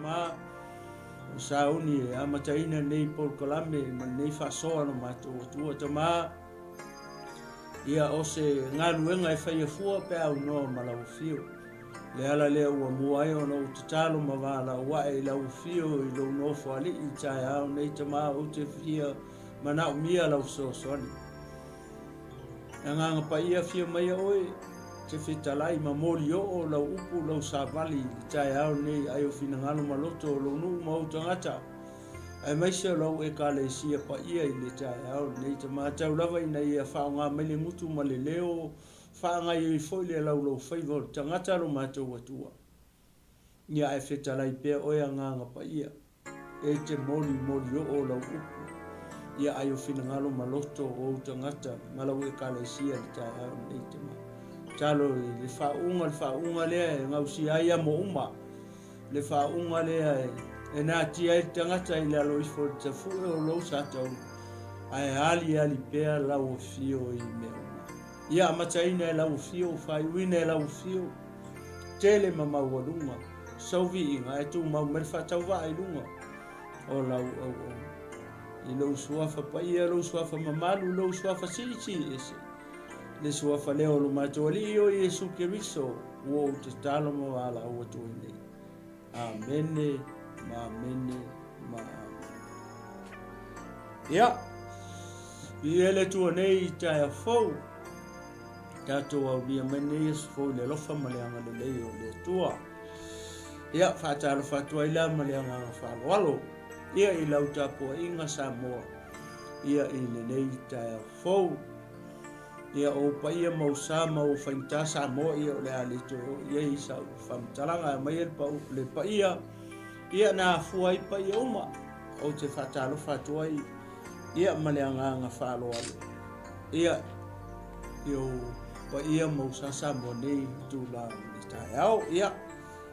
Tama, o sauni e amataina lenei polokalame ma lenei faasoa lo matou Atua. Tama, ia o se galuega e faia fua pe a aunoa ma lau afio. Le ala lea ua mua ai ona ou tatalo ma valaau ae i lau afio i lou nofoalii i taeao nei, Tama, ou te fia manaomia lau fesoasoani. E Agaga Paia afio maia oe, te fetalai ma molioo lau upu lau savali i le taeao nei ai o finagalo ma loto o lou nuu ma ou tagata, aemaise o lau Ekalesia paia i le taeao lenei. Te matau lava ina ia faaaoga mai le gutu ma le leo faagaioi foi le laulaufaiva o le tagata lo matou Atua. Ia ae fetalai pea oe Agaga Paia. E te molimoli oo lau upu ia ai o finagalo ma loto o ou tagata ma lau Ekalesia i le taeao lenei te ma talo i le faauuga, le faauuga lea e gausia ai amo uma, le faauuga lea e natia ai le tagata i lalo ifo o le tafue o lou sataulu, ae aliali pea lau afio i mea uma. Ia amataina e lau afio, faaiuina e lau afio, tele ma maualuga. Sau viiga ae tumau mai le faatauvaa i luga o lau auauna. I lou suafa paia, lou suafa mamalu, lou suafa silisili ese, le suafa lea o lo matou Alii o Iesu Keriso, ua ou tatalo ma valaau atu ai nei. Amene, ma amene, ma amene. Ia, viia le Atua nei i taeao fou. Tatou aulia mai nei aso fou i le alofa ma le agalelei o le Atua. Ia, faatalofa atu ai la ma le agaga faaaloalo, ia i lau tapuaiga Samoa, ia i lenei taeao fou. Ia, o ou paia ma ou sa ma ou faigata Samoa, ia o le a le toe oo i ai sau faamatalaga e aumai ai le, pau, le paia, ia na afua ai paia uma. Ou te faatalofa atu ai ia ma le agaga faaaloalo ia i ou paia ma ou sa Samoa nei i tula o le taeao. Ia,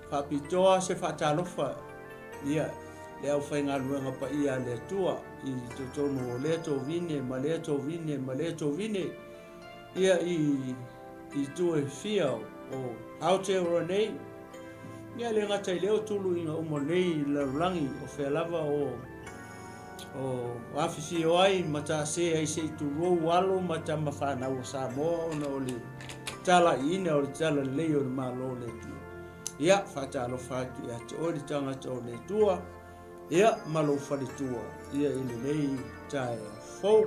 faapitoa se faatalofa ia le aufaigaluega paia a le Atua i totonu o lea tovine ma lea tovine ma lea tovine ia i itu e fia o Aotearoa nei. Ia le gata i lea o tuluiga uma nei lalolagi o fea lava o o afifio ai ma taase ai se i tulou alo ma tama fanau o Samoa ona o le talaiina o le talalelei o le Malo o le Atua. Ia, faatalofa atu ia te oe le tagata o le Atua, ia, ma lou faletua, ia i lenei taeao fou.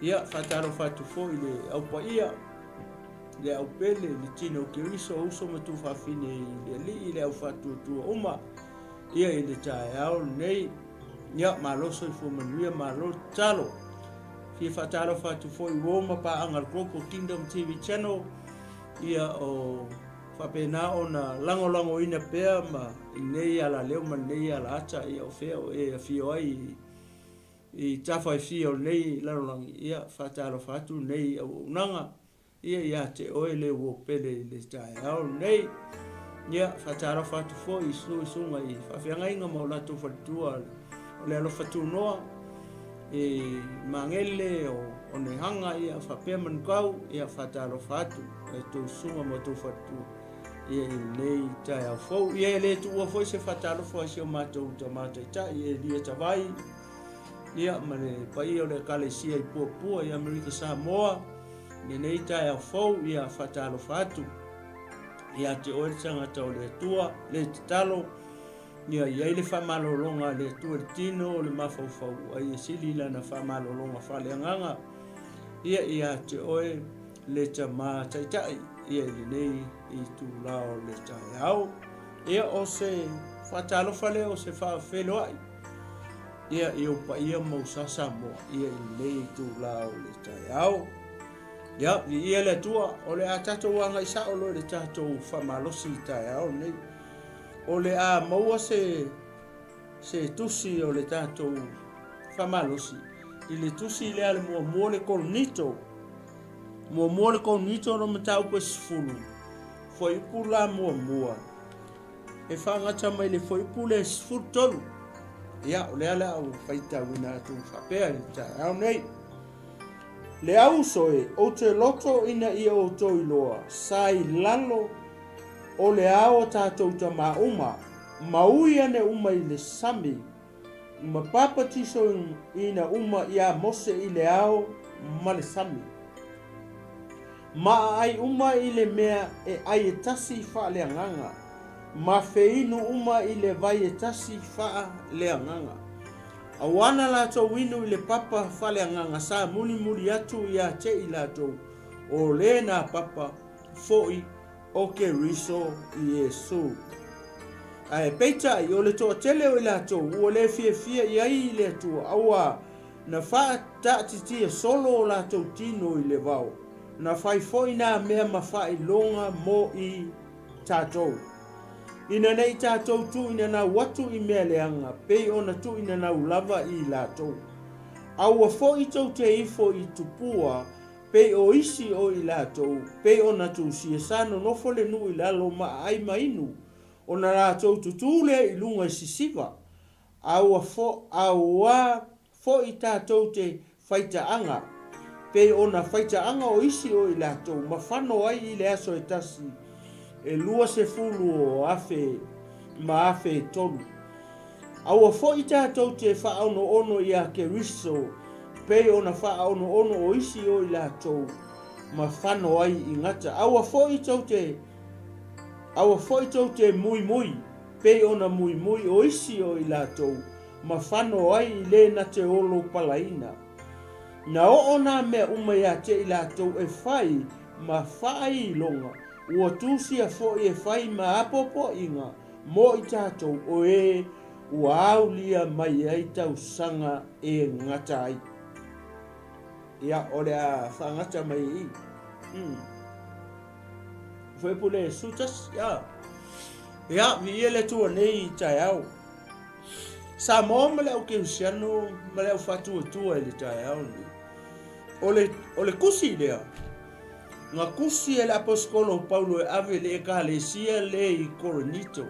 Ia, faatalofa atu foi i le au paia, le au pele, le tino o Keriso, uso ma tuafafine i le Alii, le au faatuatua uma, ia i le taeao lenei. Ia, malo soifua manuia, malo tatalo. Fia faatalofa atu foi i uo ma paaga le Global Kingdom TV Channel, ia o faapena ona lagolagoina pea ma i lenei alaleo ma lenei alaata, ia o fea o e afio ai i, i tafa e fia o lenei lalolagi, ia faatalofa atu lenei auaunaga. Ia ia te oe le uo pele i le taeao lenei. Ia, faatalofa atu foi i susuga i faafeagaiga ma o latou faletua o le alofa tunoa i Magele o Onehaga, ia faapea Manukau, ia faatalofa atu i tou susuga ma outou faletua ia i lenei taeao fou. Ia e le tuua foi se faatalofa i si o matou tama taitai Elia Tavai, ia ma le paia o le Ekalesia i Puapua i Amerika Samoa, Lenei taeao fou, ia faatalofa atu ia te oe le tagata o le Atua, le tatalo, ia i ai le faamalologa a le Atua i le tino o le mafaufau, a ia sili lana faamalologa faaleagaga, ia ia te oe le tama taitai, ia i lenei itula o le taeao. Ia o se faatalofa lea o se faafeiloai. Ia, i ou paia ma ou sa Samoa, ia i lenei itula o le taeao. Ia, viia le Atua, o le a tatou agai sao loa i le tatou faamalosi i taeao lenei. O le a maua se, se tusi o le tatou faamalosi i le tusi lea le muamua le Korinito. Muamua le Korinito lo mataupu e 10, fuaiupu la muamua. E faagata mai le fuaiupu le 13. Ia, o lea le a ou faitauina atu faapea i le taeao nei. Le au uso e, ou te loto ina ia outou iloa, sa i lalo o le ao o tatou tamā uma, Ma ui ane uma i le sami, ma papatisoina uma iā Mose i le ao ma le sami. Ma aai uma i le mea e ai e tasi faaleagaga, ma feinu uma i le vai e tasi faaleagaga. Aua na latou inu i le papa faaleagaga sa mulimuli atu iā te i latou, o lena papa foʻi o Keriso Iesu. Ae peitai, o le toatele o i latou ua le fiafia i ai i le Atua, auā na faataatitia solo o latou tino i le vao, na fai foi nā mea ma faailoga mo i tatou. Ina ne i tatou tuuinanau atu i mea leaga, pei ona tuuinanau lava i latou. Aua foi tou te ifo i tupua Pei o isi o i latou, pei ona tusia sa nonofo le nuu i lalo ma aai ma inu, ona latou tutū lea i luga i sisiva, a ua fo, a ua foʻi tatou te faitaaga, pei ona faitaaga o isi o i latou ma fano ai i le aso e tasi e 20 o afe ma afe e tolu. Aua foi tatou te faaonoono iā Keriso pei ona faaonoono o isi o i latou ma fano ai i gata. Aua foi tou te Aua foi tou te muimui pei ona muimui o isi o i latou ma fano ai i le na te olo palaina. Na oo nā mea uma iā te i latou e fai ma faailoga, ua tusia foi e fai ma apoapoaiga Mo i tatou o e ua aulia mai ai tausaga e gata ai. Ia, o le a faagata mai i i. Mm. Fuaiupu le 11, ia. Ia, viia le Atua nei i taeao. Samoa ma le au Kerisiano ma le au faatuatua i le taeao lenei. O le, o le kusi lea, Na tusi e le Aposetolo o Paulo e ave i le Ekalesia le i Korinito.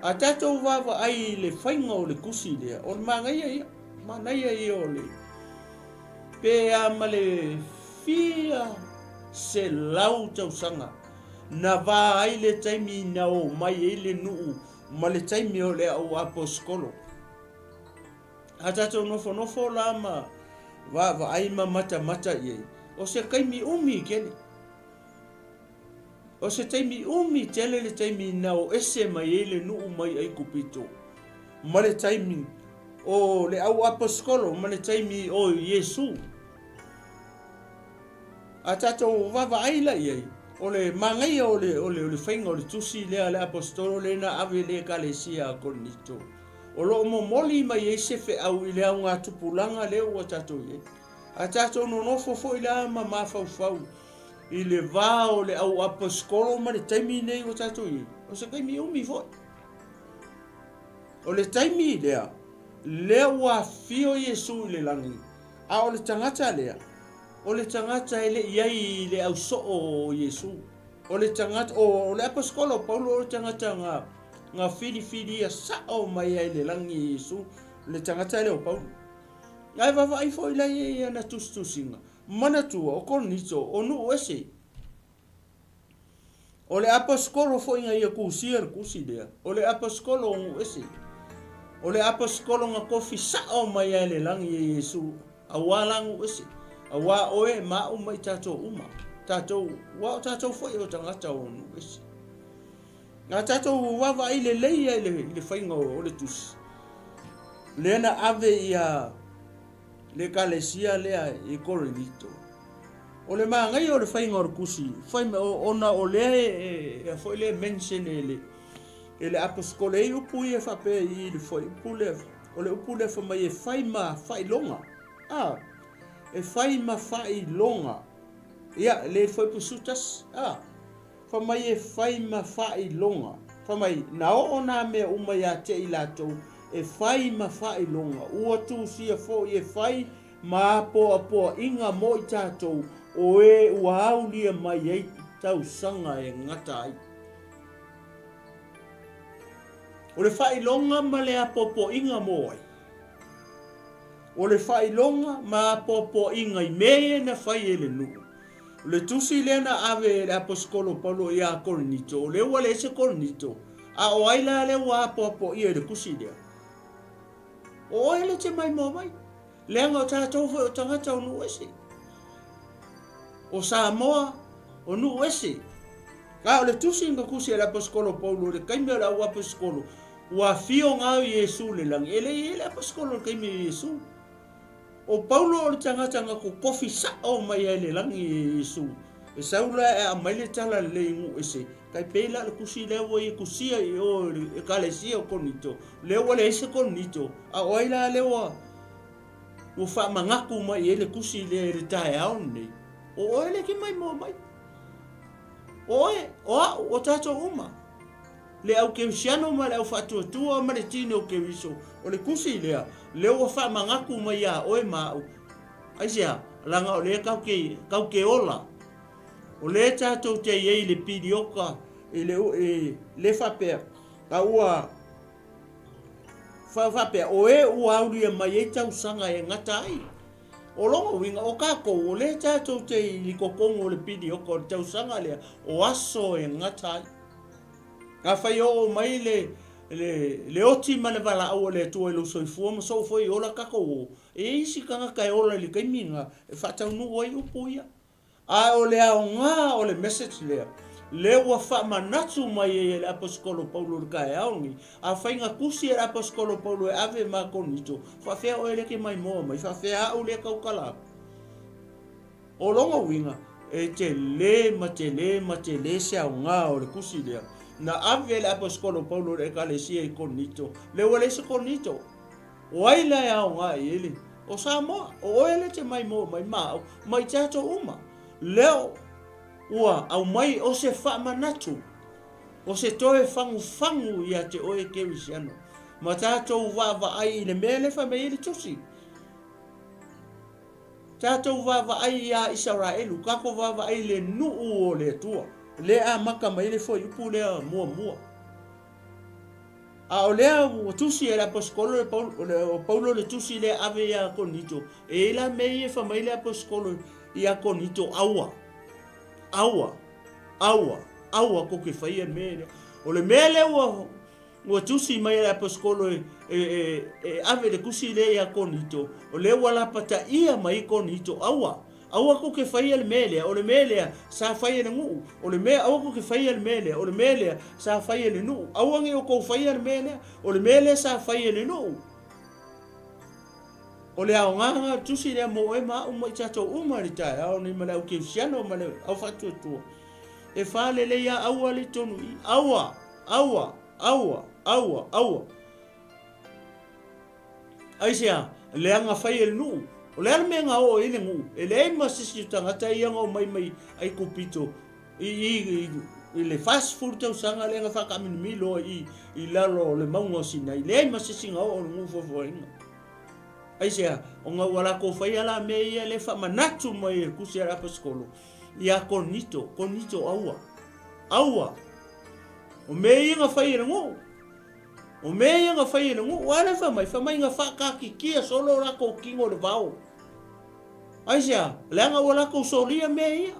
A tatou vaavaai i le faiga o le tusi lea, o le manaia ia, manaia ia o le pe a ma le fia selau tausaga na va ai le taimi na omai ai le nuu ma le taimi o le au aposetolo. A tatou nofonofo la ma vaavaai ma matamata i ai, o se taimi umi tele. O se taimi umi tele le taimi na o ese mai ai le nuu mai Aikupito, ma le taimi o le au aposetolo ma le taimi o Iesu. A tatou vaavaai la i ai, o le manaia o le, o le, o le faiga o le tusi lea a le aposetolo lea na ave i le Ekalesia a Korinito. O lo o momoli mai ai se feau i le augatupulaga lea ua tatou i ai. A tatou nonofo foi la ma mafaufau i le va o le au aposetolo ma le taimi nei ua tatou i ai, o se taimi umi foi. O le taimi lea, lea ua afio Iesu i le lagi, a o le tagata lea, o le tagata e le i ai i le ausoo o Iesu. O le tagata, o le aposetolo o Paulo o le tagata na, na filifilia sao mai ai le lagi e Iesu, le tagata lea o Paulo. Ae vaavaai foi la ia i ana tusitusiga, manatua o Korinito o nuu ese. O le aposetolo foi na ia tusia le tusi lea, o le aposetolo o nuu ese. O le aposetolo na tofi sao mai ai le lagi e Iesu, Auā la nuu ese, auā oe ma aʻu ma i tatou uma, tatou, ua o tatou foi o tagata o nuu ese. Na tatou vaavaai lelei ia i le, i le faiga o, o le tusi, lea na ave ia le Ekalesia lea i Korinito. O le manaia o le faiga o le tusi, fai mai, ona o lea e, e, e foi lea mention e le, e le aposetolo, e i upu ia faapea i le fuaiupu lea, O le upu lea fai mai e fai ma faailoga. A, e fai ma faailoga. Ia, le fuaiupu 11. A, fai mai e fai ma faailoga. Fai mai, na oo nā mea uma iā te i latou e fai ma faailoga, ua tusia foi e fai ma apoapoaiga mo i tatou o e ua aulia mai ai tausaga e gata ai. O le faailoga ma le apoapoaiga mo ai? O le faailoga ma apoapoaiga i mea ia na fai e le nuu. O le tusi lea na ave e le aposetolo o Paulo iā Korinito, o lea ua leai se Korinito, A o ai la lea ua apoapoaia i le tusi lea? O oe lea e te maimoa mai. Leaga o tatou foi o tagata o nuu ese. O Samoa, o nuu ese. A o le tusi na tusi e le Aposetolo Paulo i le taimi o le au Aposetolo, ua afio na o Iesu i le lagi. E le i i ai le Aposetolo i le taimi o Iesu. O Paulo o le tagata na totofi sa'o mai ai le lagi e Iesu, e sau la e aumai le tala lelei i nuu ese, tai pei la o le tusi lea ua ia tusia i o i le Ekalesia o Korinito, lea ua leai se Korinito, a o ai la lea ua ua faamanatu mai i ai le tusi lea i le taeao lenei? O oe lea e te maimoa mai. O oe, o a'u, o tatou uma. Le au kerisiano ma le au faatuatua ma le tino o Keriso, o le tusi lea, lea ua faamanatu mai iā oe ma a'u. Aisea? Leaga o lea tatou te, tatou te ola. O lea tatou te i ai i le piliota, i le, i le faapea, a ua faapea, o e ua aulia mai ai tausaga e gata ai. O lona uiga, o tatou, o lea tatou te i totonu o le piliota o le tausaga lea, o aso e gata ai. Afai e oo mai le, le, le oti ma le valaau a le Atua i lou soifua ma sou foi ola tatou o, e i ai isi tagata e ola i le taimi lena e faataunuu ai upu ia. A o le aoga o le message lea, lea ua faamanatu mai ai e le Aposetolo Paulo i le taeao lenei, afai na tusi e le Aposetolo Paulo e ave ma Korinito, faafefea oe lea e te maimoa mai, faafefea au lea e tautala atu? O lona uiga, e tele ma tele ma tele se aoga o le tusi lea na ave e le Aposetolo Paulo i le Ekalesia i Korinito, lea ua leai se Korinito. O ai la e aoga i ai le. O Samoa, o oe lea e te maimoa mai ma au, ma i tatou uma. Lea ua aumai o se faamanatu, o se toe fagufagu ia te oe Kerisiano, ma tatou vaavaai i le mea lea e fai mai ai le tusi. Tatou vaavaai iā Isaraelu, tatou vaavaai i le nuu o le Atua, lea e amata mai ai le fuaiupu lea muamua. A o lea ua tusi e le Aposetolo le Paulo, o Paulo le tusi lea e ave iā Korinito, e i ai la mea ia e fai mai le Aposetolo iā Korinito, aua, aua, aua, aua tou te faia le mea lea. O le mea lea ua Ua tusi mai e le Aposetolo e, e, e, e ave le tusi lea iā Korinito, o lea ua lapataia mai Korinito, aua, aua tou te faia le mea lea, o le mea lea sa fai e le nuu, o le mea, aua tou te faia le mea lea, o le mea lea sa fai e le nuu, aua ne i outou faia le mea lea, o le mea lea sa fai e le nuu. O le aoga lena o le tusi lea mo oe ma a'u ma i tatou uma i le taeao nei ma le au kerisiano ma le au faatuatua. E faalelei a aua le tonu i, aua! Aua! Aua! Aua! Aua! Aisea? Leaga fai e le nuu. O le a le mea na oo ai le nuu? E leai ma se isi o tagata ia na omai mai Aikupito i, i, i, i le 40 tausaga lea na faataaminimilo ai i, i lalo o le mauga o Sinai. Leai ma se isi na oo i le nuu foafoaina. Aisea? Ona ua latou faia la mea ia le faamanatu mai e le tusi a le Aposetolo iā Korinito, Korinito aua. Aua! O mea ia na fai e le nuu. O mea ia na fai e le nuu. A lea fai mai, fai mai na faakatitia solo o latou tino i le vao. Aisea? Leaga ua latou solia mea ia.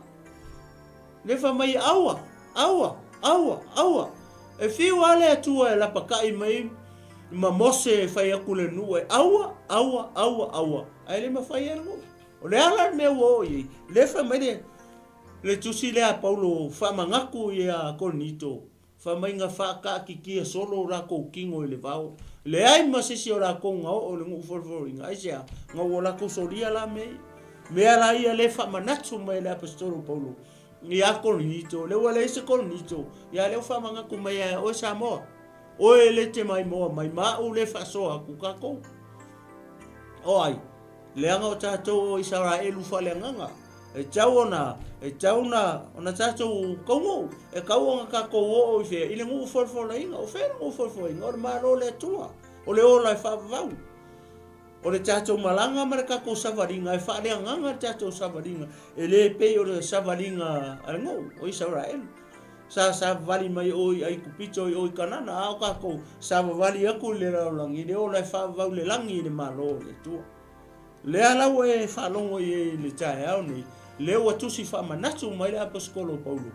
Lea fai mai, aua, aua, aua, aua. E fiu lava le Atua e lapatai mai ma Mose e fai atu le nuu e aua, aua, aua, aua. Ae le mafai e le nuu. O le a la le mea ua oo i ai? Lea fai mai le Le tusi lea a Paulo faamanatu iā Korinito, fai mai na faataatitia solo o lakou tino i le vao. Leai ma se isi o lakou na oo i le nuu folofoloina. Aisea? Na ua lakou solia la mea ia. Mea la ia lea e faamanatu mai e le Aposetolo Paulo iā Korinito, lea ua leai se Korinito, ia lea ua faamanatu mai ia oe Samoa. Oe le te maimoa mai ma a'u le faasoa atu kakou. O ai? Leaga o tatou o Isaraelu faaleagaga, e tau ona, e tau ona, ona tatou taunuu, e tau ona tatou oo i fea? I le nuu folafolaina. O fea le nuu folafolaina? O le Malo o le Atua, o le ola e faavavau. O le tatou malaga ma le tatou savaliga, e faaleagaga le tatou savaliga, e le pei o le savaliga a le nuu o Isaraelu. Sa savavali mai o i Aikupito i o i Kanana, a o tatou savavali aku i le lalolagi, i le ola e faavavau le lagi i le Malo o le Atua. Lea la ua e faalogo i ai i le taeao nei, lea ua tusi faamanatu mai le Aposetolo o Paulo,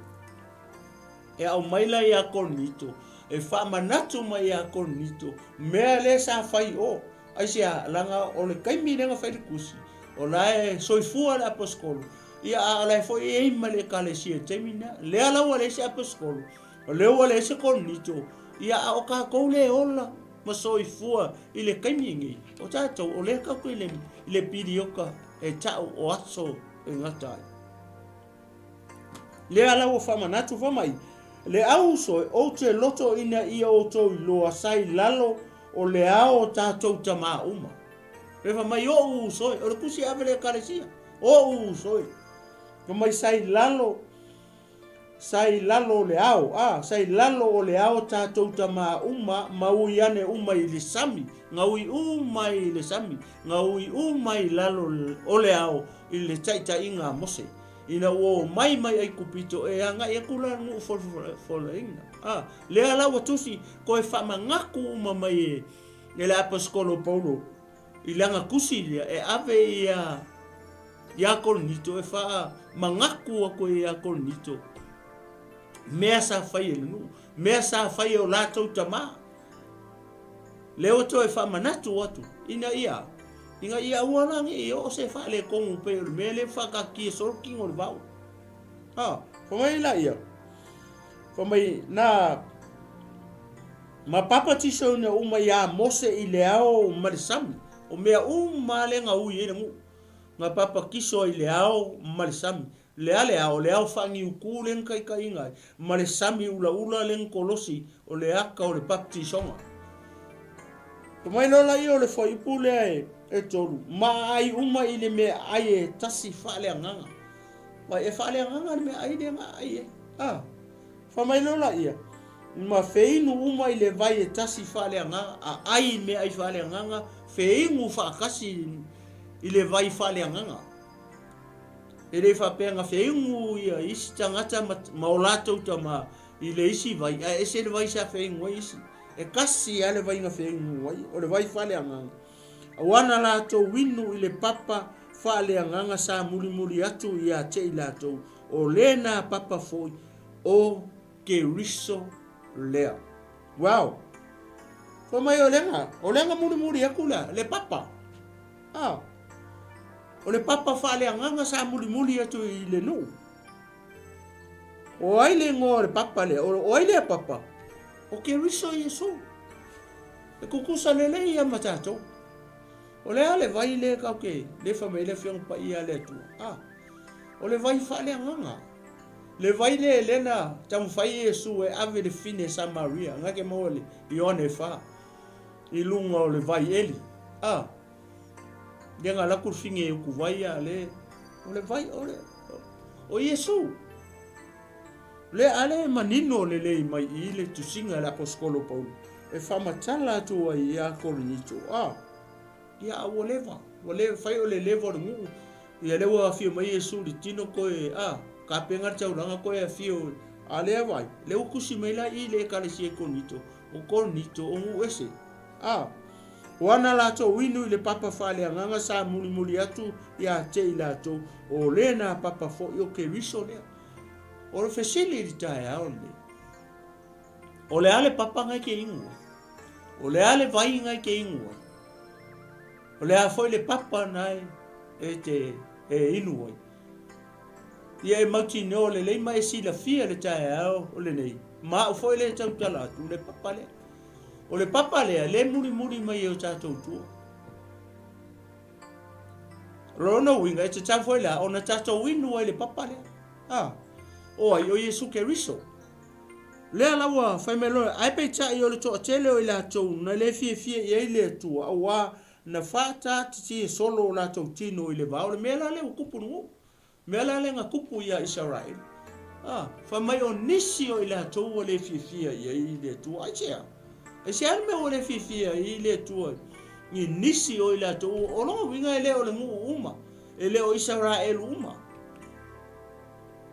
e aumai la ia Korinito, E faamanatu mai ia Korinito mea lea sa fai i o. Aisea? Leaga o le taimi lea na fai le tusi, o la e soifua le aposetolo, ia a o la e foi e i ai ma le ekalesia i le taimi lena. Lea la ua leai se aposetolo, o lea ua leai se Korinito, ia a o tatou lea e ola ma soifua i le taimi lenei, o tatou o lea tatou te i le piliota e tau o aso e gata ai. Lea la ua faamanatu fai mai, Le au uso e, ou te loto ina ia outou iloa sa i lalo o le ao o tatou tamā uma. Pe fai mai, Oʻu uso e, o le tusi e ave le Ekalesia, Oʻu uso e. Fai mai sa i lalo, sa i lalo o le ao, a, sa i lalo o le ao tatou tamā uma ma ui ane uma i le sami, na ui uma i le sami, na ui uma i lalo o le ao i le taitaiga a Mose, ina ua omai mai Aikupito e agai atu la le nuu folafolaina. A, lea la ua tusi toe faamanatu uma mai e, e le aposetolo o Paulo i lana tusi lea e ave ia ia Korinito e faamanatu atu ia Korinito mea sa fai e le nuu, mea sa fai e o latou tamā. Lea ua toe faamanatu atu, ina ia, ina ia aua la ne i oo se faaletonu pei o le mea lea ua faataatia solo tino o le vao. Ha, fai mai laia, fai mai, na, ma papatisoina uma iā Mose i le ao ma le sami, o mea uma lava lea na ui ai le nuu, na papatiso ai i le ao ma le sami. Le a le ao, o le ao faaniuku lea na taitaiina ai, ma le sami ulaula lea na kolosi, o le aka o le baptisoga. Fai mai loa laia o le fuaiupu lea e tolu, ma aai uma i le meaai e tasi faaleagaga. Vai, e faaleagaga le meaai lea na aai ai. A, fai mai loa laia, ma feinu uma i le vai e tasi faaleagaga, aai i meaai faaleagaga, feinu faatasi i le vai faaleagaga. E le faapea na feinu ia isi tagata ma, ma o latou tama i le isi vai, ae ese le vai sa feinu ai isi. E kasi lava le vai na feinu ai, o le vai faaleagaga. Aua na latou inu i le papa faaleagaga sa mulimuli atu ia te i latou, o lena papa foi o Keriso lea. Wow! Fai mai o lena, o lena mulimuli atu lea, le papa. Ah. O le papa faaleagaga sa mulimuli atu i le nuu. O ai le igoa o le papa lea? O ai lea papa? O Keriso Iesu. E tutusa lelei ia ma tatou. O le a le vai lea tatou te le fai mai ai le Afioga Paia a le Atua? Ah, o le vai faaleagaga. Le vai lea lea na taumafai Iesu e ave le fine Samaria, na te maua i le Ioane 4, i luga o le vai eli. Ah, Lea na alu atu le fine e utuvai a le, o le vai, o le, o Iesu. Lea a lea e manino lelei mai i le tusiga a le aposetolo Paulo e faamatala atu ai ia Korinito, a, ia a ua leva, ua le fai o le leva o le nuu, ia lea ua afio mai Iesu i le tino koe, a, kapena le taulaga koe afio, a lea vai, lea ua tusi mai la i le ekalesia i Korinito, o Korinito o nuu ese. A, o ana latou inu i le papa faaleagaga sa mulimuli atu ia te i latou, o lena papa foi o Keriso lea. O le fesili i le taeao lenei, o le a le papa na e te inu ai? O le a le vai na e te inu ai? O le a foi le papa na e te e inu ai? Ia e mautinoa lelei ma e silafia le taeao lenei, ma au foi lea e tautala atu le papa lea. O le papa lea, le mulimuli mai e o tatou tua. O lona uiga, e tatau foi la ona tatou inu ai le papa lea. A, o ai, o Iesu Keriso. Lea la ua fai mai loa, ae peitai o le toatele o i latou na le fiafia i ai le Atua, auā na faataatitia solo o latou tino i le vao, le mea la lea ua tupu i le nuu. Mea la lea na tupu ia Isaraelu, a, fai mai o nisi o i latou ua le fiafia i ai i le Atua. Aisea? Aisea le mea ua le fiafia ai i le Atua i nisi o i latou? O lona uiga e le o le nuu uma, e le o Isaraelu uma.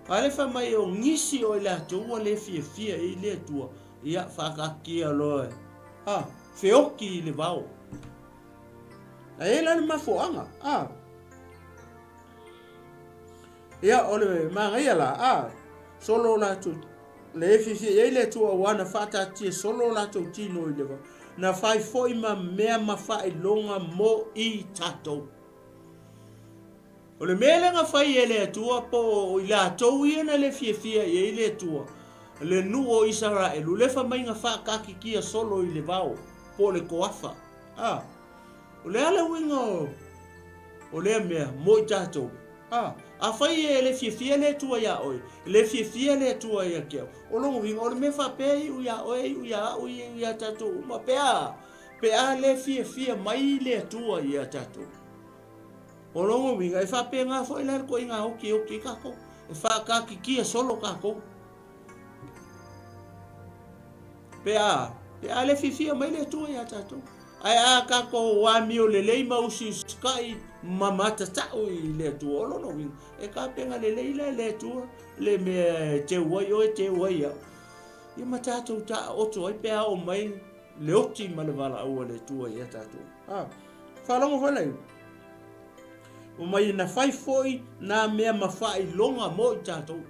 A lea fai mai o nisi o i latou ua le fiafia i le Atua, ia faataatia loa, a, feoki i le vao. Ae la le mafuaaga, a. Ia, o le manaia la, a, solo latou. Le fiafia i ai le Atua aua na faataatia solo o latou tino i le vao, na fai foi ma mea ma faailoga mo i tatou. O le mea lea na fai e le Atua po o i latou ia na le fiafia i ai le Atua, le nuu o Isaraelu, le fai mai na faataatitia solo i le vao, po o le toafa. A, o le a le uiga o, o lea mea mo i tatou? A, afai e le fiafia le Atua iā oe, le fiafia le Atua ia te au, o lona uiga o le mea faapea e iu iā oe, e iu iā au, e iu iā tatou uma, pe a, pe a le fiafia mai le Atua iā tatou. O lona uiga, e faapena foi la le toaiga oti e oti ai tatou, e faataatitia solo tatou. Pe a, pe a le fiafia mai le Atua iā tatou. Ae a tatou amio lelei ma usiusikai ma matatau i le Atua, o lona uiga, e tapena lelei la e le Atua le mea e teu ai oe, teu ai au. Ia ma tatou taoto ai pe a oo mai le oti ma le valaau a le Atua ia tatou. A, faalogo foi lai. Ua mai na fai foi nā mea ma faailoga mo i tatou.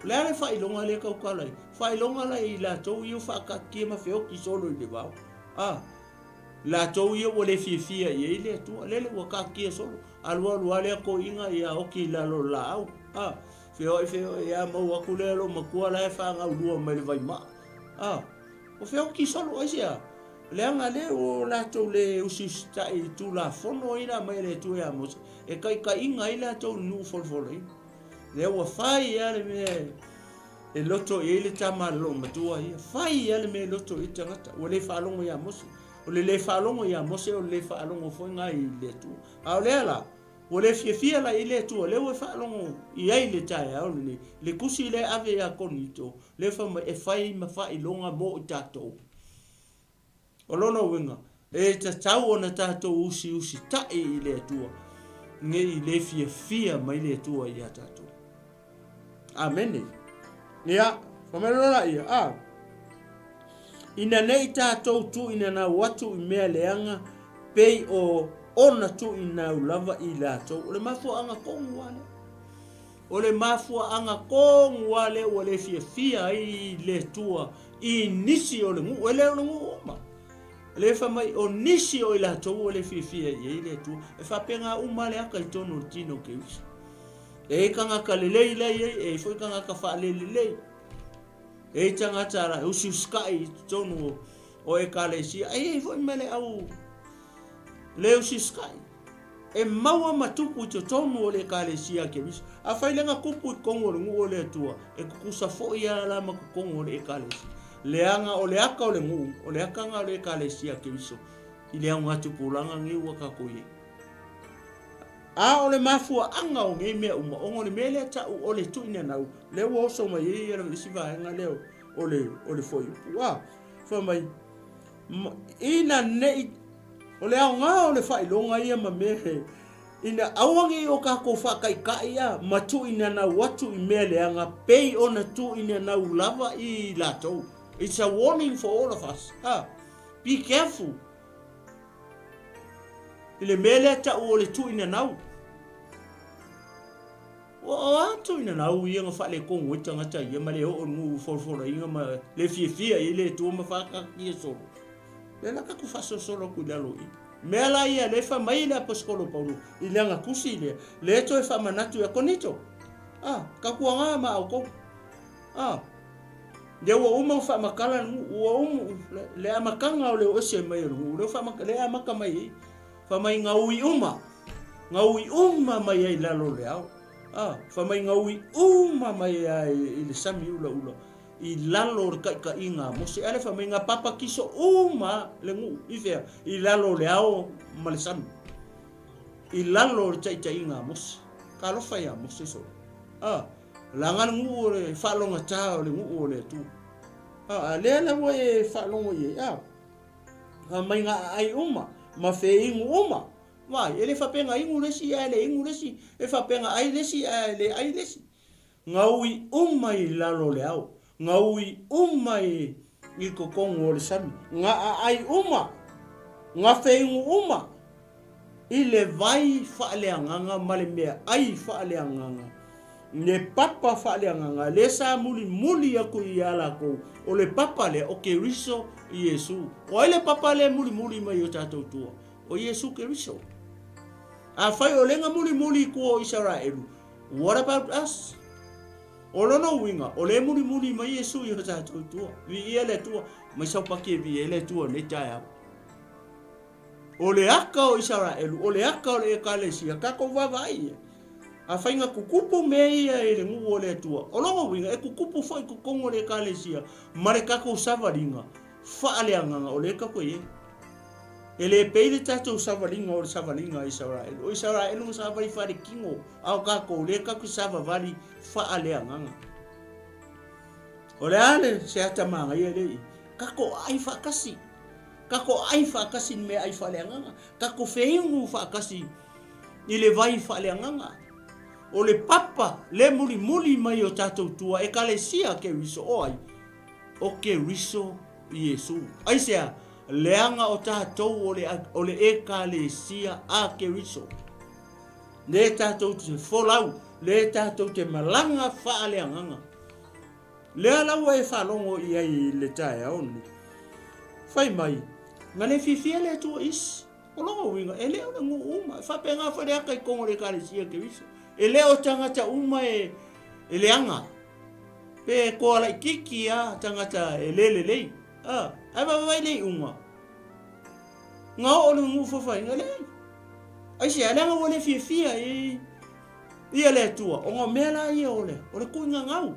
O le a le faailoga lea e tautala ai? Faailoga la i latou ia ua faakatitia ma feoti solo i le vao. A, latou ia ua le fiafia i ai le Atua, lele ua katitia solo. Alualu lava lea toeaiina ia oti i lalo o le laau. A, feoai feoai a maua atu lea lou matua la e fagaulua mai le vaimaa. A, ua feoti solo, aisea? Leaga lea ua latou le usiusitai i Tulafono ia na aumai e le Atua ia Mose, e taitaiina ai latou i le nuu folafolaina. Lea ua fai lava le mea e loto i ai le tama a le loomatua ia. Fai lava le mea e loto i ai le tagata. Ua le faalogo ia Mose. O le le faalogo ia Mose, o le le faalogo foi lena i le Atua. A o lea la, ua le fiafia la i le Atua, lea ua e faalogo i ai i le taeao lenei, le tusi lea e ave ia Korinito, lea fai mai, e fai ma faailoga mo i tatou. O lona uiga, e tatau ona tatou usiusitai i le Atua, ne i le fiafia mai le Atua ia tatou. Amene. Ia, fai mai loa laia, a. Ina ne i tatou tuuinanau atu i mea leaga, pei o ona tuuinau lava i latou. O le mafuaaga tonu lava lea. O le mafuaaga tonu lava lea ua le fiafia ai le Atua i nisi o le nuu, e le o le nuu uma. O lea e fai mai, o nisi o i latou ua le fiafia i ai le Atua. E faapena uma lava le aka i totonu o le tino o Keriso. E i ai tagata lelei la e i ai, e i ai foi tagata faalelelei. E i ai tagata e usiusikai i totonu o ekalesia, e i ai foi ma le au le usiusikai. E maua ma tupu i totonu o le Ekalesia a Keriso. Afai lea na tupu i totonu o le nuu o le Atua, e tutusa foi a la ma totonu o le Ekalesia. Leaga o le aka o le nuu, o le aka na o le Ekalesia a Keriso i le augatupulaga nei ua tatou i ai. A o le mafuaaga o nei mea uma, ona o le mea lea tau o le tuuinanau, lea ua oso mai ai le isi vaega lea o le, o le fuaiupu. A, fai mai, Ina nei, o le aoga o le faailoga ia ma mea he, ina aua nei o tatou faataitai a ma tuuinanau atu i mea leaga pei ona tuuinanau lava i latou. It's a warning for all of us. Ha. Be careful. I le mea lea tau o le tuuinanau. Ua o atu ina nau ia na faaletonu ai tagata ia ma le oo nuu folafolaina ma le fiafia i le Atua ma faataatia solo. Lea la tatou faasolosolo atu i lalo i. Mea la ia lea e fai mai le Aposetolo Paulo i lana tusi lea, lea e toe faamanatu ia Korinito. A, tautuaga ma outou. A, lea ua uma ona faamatala le nuu, ua uma le amataga o le o ese mai o le nuu, lea ua faamatala, lea e amata mai ai. Fai mai gaui uma, gaui uma mai ai i lalo o le ao. A, fai mai gaui uma mai ai i le sami ulaula i lalo o le taitaiga a Mose. A lea fai mai na papatiso uma le nuu i fea? I lalo o le ao ma le sami. I lalo o le taitaiga a Mose. Talofa ia Mose solo. A, leaga le nuu o le faalogata o le nuu o le Atua. A, a lea la ua e faalogo i ai. A, Mai ngā aai uma, ma whēingu uma. Vai, e le faapea ngā ingu le isi ae le ingu le isi, e faapea ngā ai le isi ae le ai le isi. Ngā ui uma i lalo o le ao, ngā ui uma i, i totonu o le sami, ngā aai uma, ngā whēingu uma, i le vai whaaleagaga ma le mea ai whaaleagaga. Le papa faaleagaga lea sa mulimuli aku iā lakou, o le papa lea o Keriso Iesu. O ai le papa lea e mulimuli mai i o tatou tua? O Iesu Keriso. Afai o lea na mulimuli i tua o Isaraelu, what about us? O lona uiga, o lea e mulimuli mai Iesu i o tatou tua. Viia le Atua, mai saupaki e viia ai le Atua i lenei taeao. O le aka o Isaraelu, o le aka o le Ekalesia, tatou vaavaai i ai. Afai na tutupu mea ia i le nuu o le Atua, o lona uiga e tutupu foi i totonu o le Ekalesia ma le tatou savaliga faaleagaga o lea tatou e i ai. E le pei le tatou savaliga o le savaliga a Isaraelu. O Isaraelu na savali faaletino, a o tatou lea tatou te savavali faaleagaga. O le a le se ata manaia lea i i? Tatou aai faatasi. Tatou ai faatasi i le meaai faaleagaga. Tatou feinu faatasi i le vai faaleagaga. O le papa le mulimuli mai o tatou tua Ekalesia Keriso o ai? O Keriso Iesu. Aisea? Leaga o tatou o le, o le Ekalesia a Keriso. Le tatou te folau, le tatou te malaga faaleagaga. Lea la ua e faalogo i ai i le taeao lenei. Fai mai, na le fiafia le Atua isi. O lona uiga, e le o le nuu uma. E faapena foi le aka i totonu o le Ekalesia Keriso. E le o tagata uma e, e leaga. Pe toa laitiiti a tagata e le lelei. A, ae vaavaai le iuga. Na oo le nuu fafaina, leai. Aisea, leaga ua le fiafia i ia le Atua, ona o mea la ia o le, o le tuuina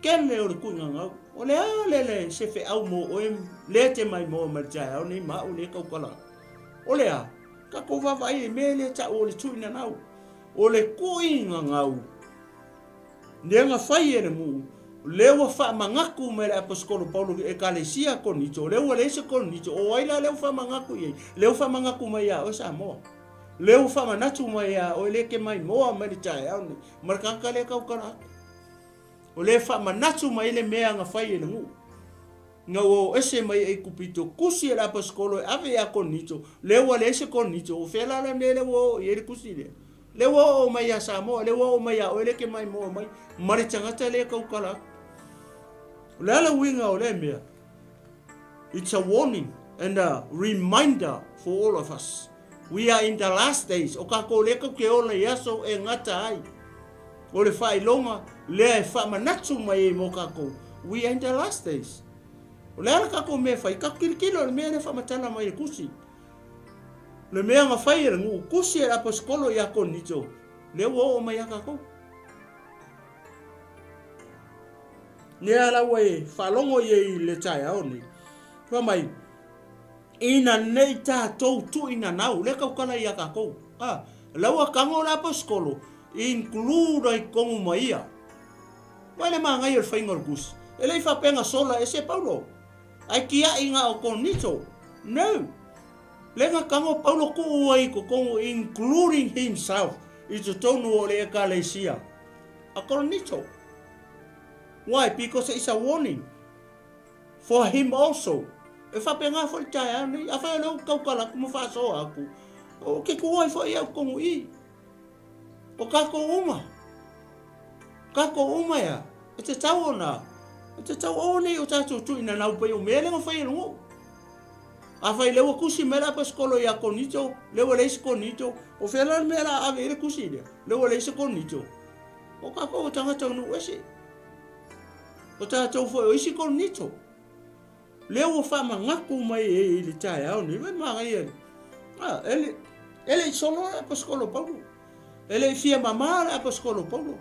Tele o le tuuina O le a le le se feau mo oe lea te maimoa mai le taeao nei ma au lea tautala atu? O le a? Tatou vaavaai i le mea lea tau o le tuuina O le tuuina lea na fai e le nuu, lea ua faamanatu mai e le Aposetolo Paulo i Ekalesia Korinito, o lea ua leai se Korinito, o ai la lea ua faamanatu i ai? Lea ua faamanatu mai ia oe Samoa. Lea ua faamanatu mai ia oe lea e te maimoa mai le taeao nei, ma le tagata lea e tautala atu. O lea e faamanatu mai le mea na fai e le nuu. Ina ua o ese mai Aikupito, kusi e le Aposetolo e ave ia Korinito, lea ua leai se Korinito, o fea la la mea lea ua oo i ai le kusi lea? Lea ua oo mai ia Samoa, lea ua oo mai ia oe lea e te maimoa mai, ma le tagata lea e tautala atu. O le a le uiga o lea mea? It's a warning and a reminder for all of us. We are in the last days. O kākou lea tatou te ola i aso e gata ai. O le faailoga lea e faamanatu mai ai mo kākou. We are in the last days. O le a le kākou mea e fai? Tatou tilotilo i le mea lea e faamatala mai e le Tusi. Le mea na fai e le nuu tusi e le Aposetolo ia Korinito, lea ua oo mai ia kākou. Lea la ua e faalogo i ai i le taeao nei. Fai mai, ina nei tatou tuuinanau, lea tautala ia tatou. Ah, la ua tago le aposetolo, include ai totonu ma ia. Vaai le manaia o le faiga o le tusi. E le i faapea na sola ese Paulo. Ae tiai na o Korinito. No. Lea na tago Paulo tuu ai i totonu, including himself, i totonu o le ekalesia a Korinito. Why? Because it's a warning for him also. E faapena foi le taeao nei. Afai o lea ua tautala atu ma faasoa atu, ou te tu ai foi au tonu i. O tatou uma. Tatou uma ea. E tatau ona, e tatau aua nei o tatou tuuinanau pei o mea lea na fai e le nuu. Afai lea ua tusi mai le aposetolo ia Korinito, lea ua leai se Korinito, o fea la le mea o le a ave i ai le tusi lea? Lea ua leai se Korinito. O tatou o tagata o nuu ese. O tatou foi o isi Korinito. Lea ua faamanatu mai ai i le taeao nei, vai manaia le, ah, e le, e le i solo le aposetolo Paulo. E le i fia mama le aposetolo Paulo.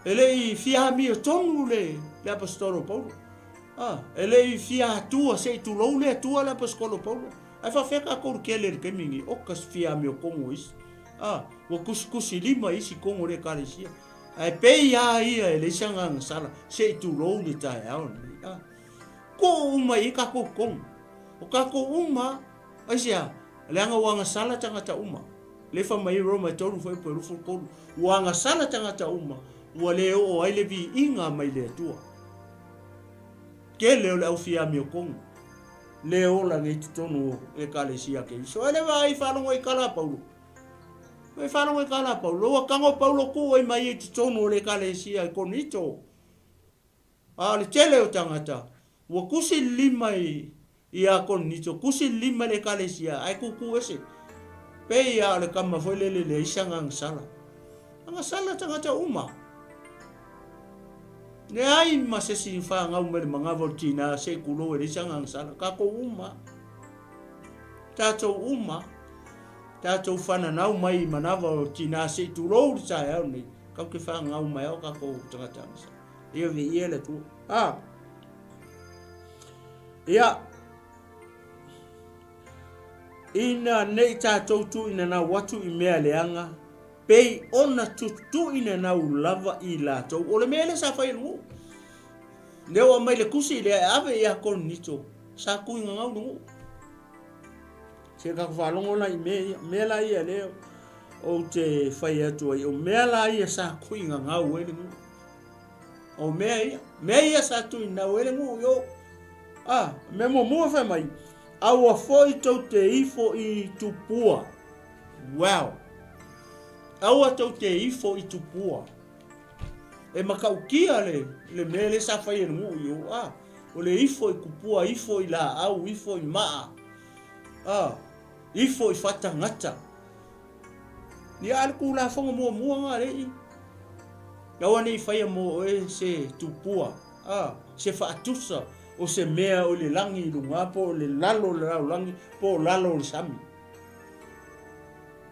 E le i fia amiotonu le, le aposetolo Paulo. Ah, e le i fia atua se i tulou le Atua le aposetolo Paulo. Ae faafefea tatou le kele i le taimi lenei, oka se fia amiotonu o isi. Ah, ua kusikusi lima isi tonu o le ekalesia. Ae pei a ia e leai se agaga sala, se i tulou le taeao lenei. Ah, tuu uma i ai tatou tonu. O tatou uma, aisea, leaga ua agasala tagata uma. Lea fai mai ai Roma e 3 fuaiupu e 23, ua agasala tagata uma, ua le oo ai le viiga mai le Atua. Tele o le au fia amiotonu, le ola nei i totonu o Ekalesia Keriso. E le vaai faalogo i tala a Paulo. E faalogo i kala a Paulo, ua tago Paulo tuu ai ma ia i totonu o le ekalesia i Korinito. A o le tele o tagata, ua tusi le lima i ia Korinito, tusi le lima i le ekalesia, ae tutu ese. Pei a o le tama foi lele leai se agaga sala. Aga sala tagata uma. Leai ma se isi fanau mai le manava o le tina se i tulou e leai se agaga sala. Tatou uma. Tatou uma. Tatou fananau mai i manava o tina se i tulou le taeao nei. Kau te fanau mai ao tatou tagata aga sala. Ia viia le Atua. Ah. Ia. Ina nei tatou tuuinanau atu i mea leaga, pei ona tutuinanau lava i latou. O le mea lea sa fai e le nuu. Lea ua aumai le tusi lea e ave ia Korinito, sa tuinanau le nuu. Se tatou faalogo la i mea ia. Mea la ia lea ou te fai atu ai, o mea la ia sa tuinanau ai le nuu. O mea ia, mea ia sa tuinanau ai le nuu i o. Ah, mea muamua fai mai, aua foi tou te ifo i tupua. Wow! Aua tou te ifo i tupua. E matautia le, le mea lea sa fai e le nuu i o. Ah, o le ifo i kupua, ifo i laau, ifo i maa. Ah, ifo i fatagata. Ia a le Tulafono muamua na alii. Aua ne i faia mo oe se tupua, a, se faatusa o se mea o le lagi i luga po o le lalo o le lalolagi po o lalo o le sami.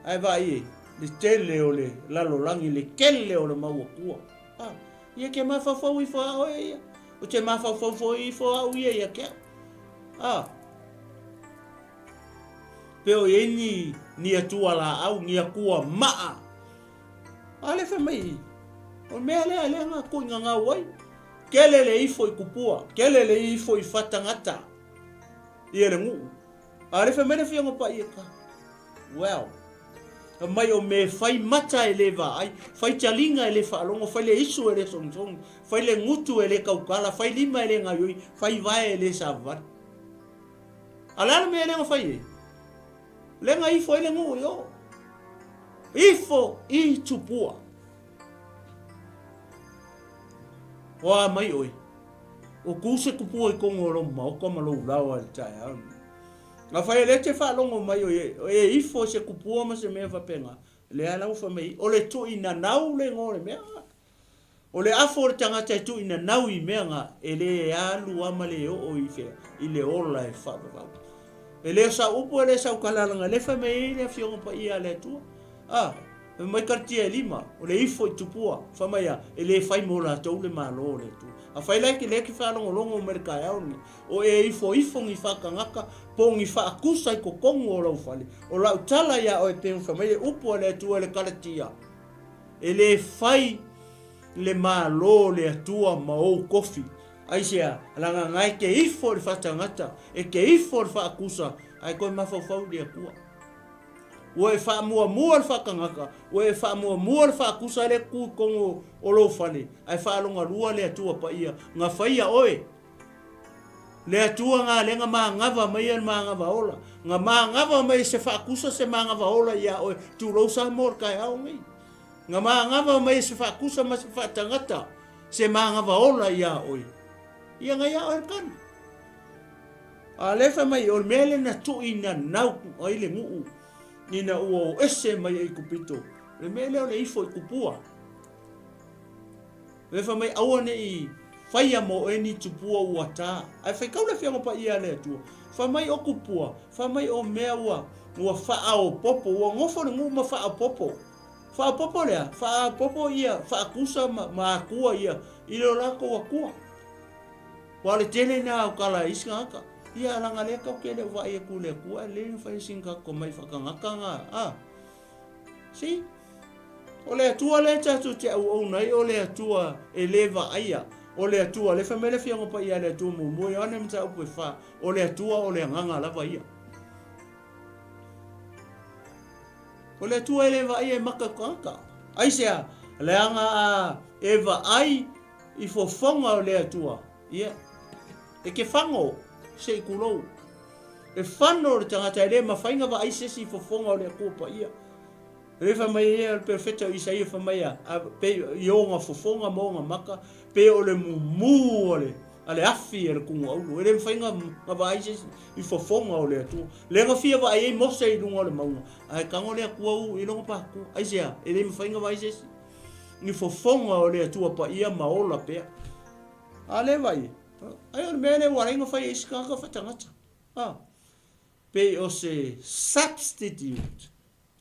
Ae vaai e, le tele o le lalolagi, le tele o le mau akua. A, ia ke mafaufau ifo a oe ia. O te mafaufau foi ifo au ia ia ke au. A, Pe o i ai ni, ni atua laau, ni atua maa. A le fai mai, o mea lea lea nga kui ngangau ai. Kele le ifo i kupua, kele le ifo i fatagata. Ia le nuu. A le fai mai le fia ngopa ia ka. Well, fai mai o me fai mata e le vaai, fai taliga e le faalogo, fai le isu e le sogisogi, fai le gutu e le tautala, fai lima e le gaioi, fai vae e le savavali. A le a le mea lea na fai ai? Lea na ifo ai le nuu i o. Ifo i tupua. O a mai oe. O ku se kupua i kongo o lou maoka ma lou laoa i le taeao lenei. Afai e le te faalogo mai oe e ifo se kupua ma se mea faapena, lea la ua fai mai, o le tuuinanau le igoa o le mea. O le afo o le tagata e tuuinanau i mea na, e le alu a ma le oo i fea, i le ola e faavavau. E le o sau upu e le sau tala leaga le fai mai ai le Afioga Paia a le Atua. A, fai mai Kalatia e lima, o le ifo i tupua, fai mai a, e le fai mo latou le Malo o le Atua. Afai la e te lea e te faalogologo mai le taeao lenei, o e ifoifo ni faatagata po o ni faatusa i totonu o lau fale, o lau tala ia oe pei ona fai mai le upu a le Atua i le Kalatia, E le fai le Malo o le Atua ma ou kofi. Aisea? Leaga na e te ifo i le faatagata, e te ifo i le faatusa, ae toe mafaufau i le Atua. Ua e faamuamua le faatagata, ua e faamuamua le faatusa lea e tu i totonu o lou fale, ae faalogalua le Atua Paia na faia oe. Le Atua na lea na manava mai le manava ola, na manava mai se faatusa se manava ola ia oe, tulou Samoa o le taeao nei. Na manava mai se faatusa ma se faatagata se manava ola ia oe. Ia na ia oe le tali. A le fai mai o le mea le na tuuinanau ai le nuu ina ua o ese mai Aikupito. Le mea lea o le ifo i kupua. Lea fai mai, Aua ne i faia mo oe ni tupua ua ta. Ae faitau le Afioga Paia a le Atua, fai mai o kupua, fai mai o mea ua, ua faaopoopo, ua nofo le nuu ma faaopoopo. Faaopoopo lea, faaopoopo ia faatusa ma, ma akua ia i lo latou akua. Ua o le tele na o tala a isi tagata. Ia leaga lea tatou te le o vaai atu i le Atua, ae lelei ona fai sina tatou tomai faatagata na, a. See? O le Atua lea tatou te auauna ai, o le Atua e le vaaia. O le Atua, lea fai mai le Afioga Paia a le Atua muamua, Ioane Mataupu e fa, o le Atua o le Agaga lava ia. O le Atua e le vaaia e maka tagata. Aisea? Leaga a e vaai i fofoga o le Atua, ia, e ke fago se i tulou. E fano le tagata e le mafai na vaai se isi i fofoga o le Atua Paia. O lea fai mai ai le perofeta o Isaia fai mai a, a pei i ona fofoga ma ona maka, pei o le mumu o le, a le afi a le kuguaulu. E le mafai na, na vaai se isi i fofoga o le Atua. Lea na fia vaai ai Mose i luga o le mauga, ae tago le Atua u i lona patu. Aisea? E le mafai na vaai se isi i fofoga o le Atua paia ma ola pea. A lea vaai, ai o le mea lea ua ala ai na fai e isi tagata faatagata. A, pei o se substitute